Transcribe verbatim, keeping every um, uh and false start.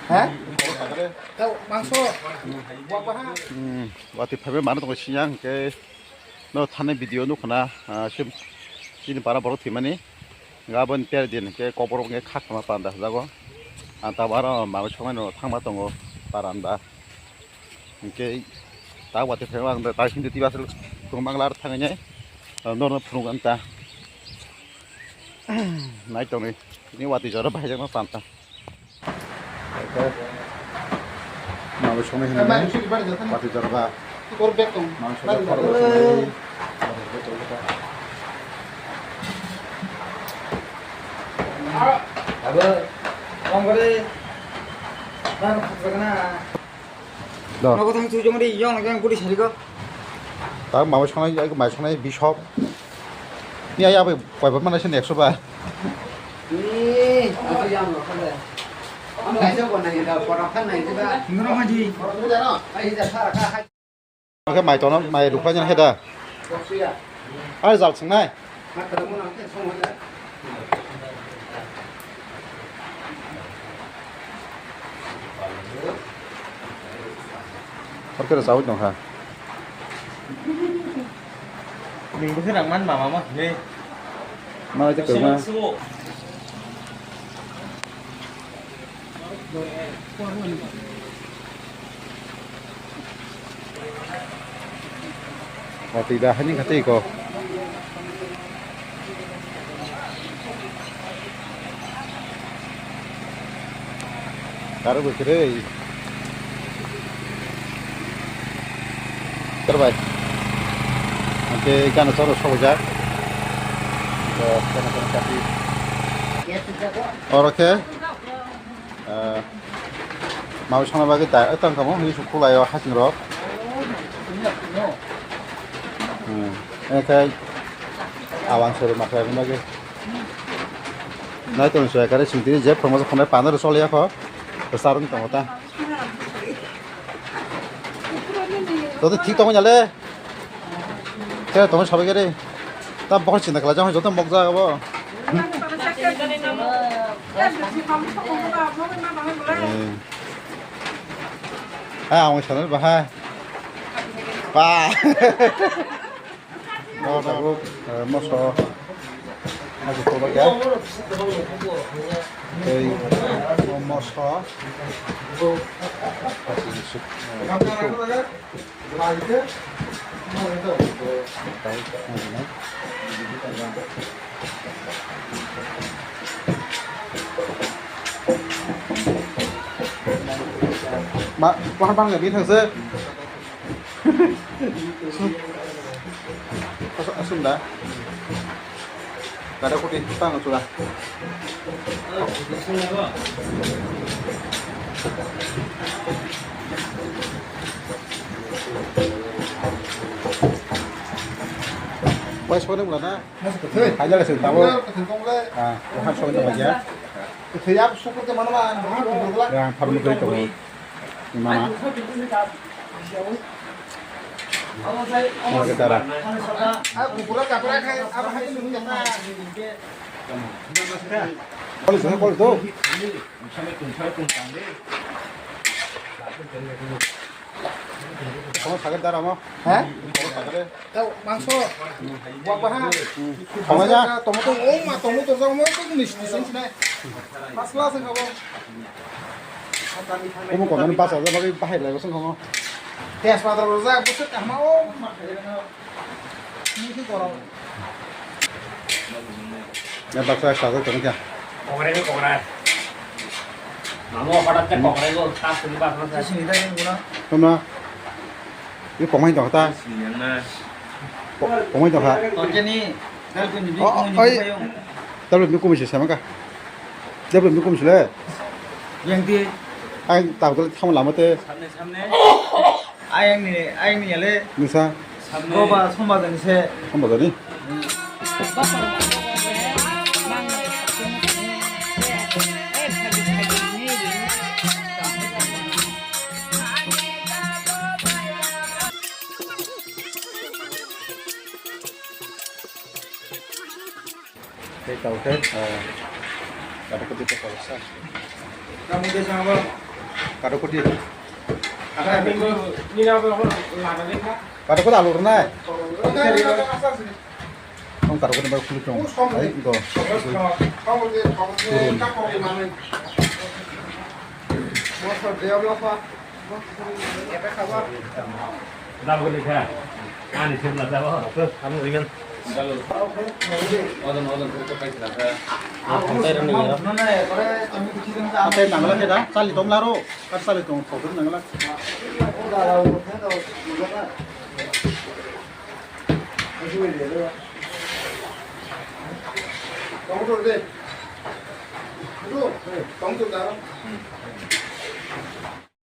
Ha? Tau mangso. Buak baha. Hmm, wati phaibai mano tongo siyang ke no thani video nukhana, ah, sim, chini para borok thwimani. Gabon ter din ke kobor nge khakma panda jago. Ang tabaro mano songmano thangma tongo paranda. Hingke ta wati phai ang ta hindi tiba sel tung manglar thangnya. Norno phunuk ang ta. Nai tongni ni wati jora bahai jang panta. Mabo songni hinna wati jora ba. Mabo songni. Abo, kongkore, dan khakjagna. Do. Nogo thang chujo mari yong nang guri sari ko. Ta mabo sanai, ai mai sanai bishop. Ni ai abai koi ba mana sen ekso ba. Ni, aku yang lo kale. Ano aja ko nai da, pora kan nai da. Ngoro haji. Pora tu da no. Ai da sara ka. Oke, mai tono, mai rukha jan heda. Ai jal singnai. Oke, rasa awit nong ha. Ning bwswk rang man mama mo hwnwi. Ma ito kwrwngma. Watwi da hani khatwi ko. Karo bo kwrwi. Kwrwi. Hwnkhe gana charo sokjak. Bo gana charo kati. Oro khe, ah, mau songna bagwi da tang kamo hini sukhu lai o hasing rok. Hmm. Ekai awang sori makhai bagwi. Nai tong soi kare sing tini je phormasa khonai panaro choli yakho. Sarung tongo ta. Joto thik tongo nyale. Khe tongo sabai kare. Ta bokhol chinta khlai jang joto mokjak abo. Eh. Ah, ang sana bahai. Ba. Bo tabuk, eh, moso. Moso koba kya? Tei, mo-, moso. Ma, kuahan bang ya, bini thangse. Asum, asum da. Kada kuti, tang chula. Wai sore mula na. Hai jala se tabo. Ah, wahai sore mula ya. Saya suka ke mana mana. Ya, farm ke to. Mama. Mama ke tara. Kol do, kol do. Kamu sakit darah mau? Hah? Kamu sakit. Tau mangso. Buak baha. Tongmani. Tomato, oh ma, tomato, tomato, tomato, nis, nis, nis, nis. First class ang kabo. Omo kono ni basa jaba bai bahai lai bosong kono. Tejpata rojak, bosok kahma, oh ma. Ini sih korang. Ya baksa sa ko tong kya. Kokrai ko kokrai. Mamo hotat ke kokrai ko tas ni pas mas. Sini tadi guna. Toma. Ini pemain dong ta. Sini yang na. Pemain dong ha. Oke ni. Dal ko ni. Oh, oi. Dal ko ni ko mi se sama ka. Dal ko ni ko mi se le. Yang di. Ai ta ko thamu lama te. Samne samne. Ayang ni, ayang ni ale. Nisa. Samne. Roba somba jani se. Somba jani. Tei tau khe, ah, kata kati khe tau sa. Kamu de sama. Kato koti. Kato koti alu rwnai. Ang kato koti bai khuluk tong. Ai, go. Turun. Ani sibla jabo. Ano ringan. Odon, odon, khe khe paisla khe. Hatai nangla khe da, chali tong laro, kar chali tong, thok nangla. Tong tu de. Tu, tong tu da.